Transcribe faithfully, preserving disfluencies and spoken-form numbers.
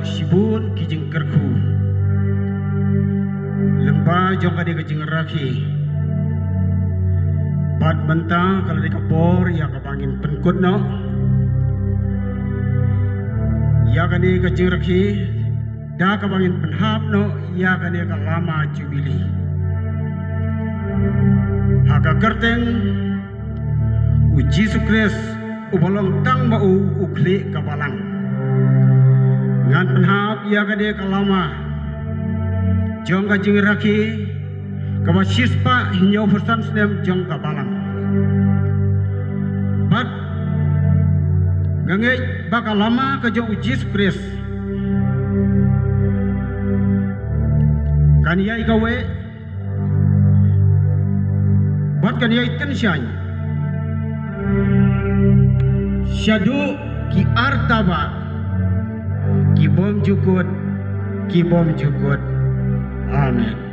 Shibun ki jingkyrkhu lyngba jong kane ka jingrakhe. Bad mynta ka la dei ka por ïa kaba ngin pynkut noh ïa kane ka jingrakhe, da kaba ngin pynhap noh ïa kane ka lama Jubili. Ha ka kyrteng u Jisu Khrist uba long tang ma u u khlieh ka balang, ngan pynhap ïa kane ka lama jong ka jingrakhe kaba shispah hynñiewphew san snem jong ka balang. Bad nga ngeit ba ka lama ka jong u Jisu Khrist kan ïai kawei, bad kan ïai tyngshaiñ shaduh ki artaba ki bym ju kut, ki bym ju kut. Amen.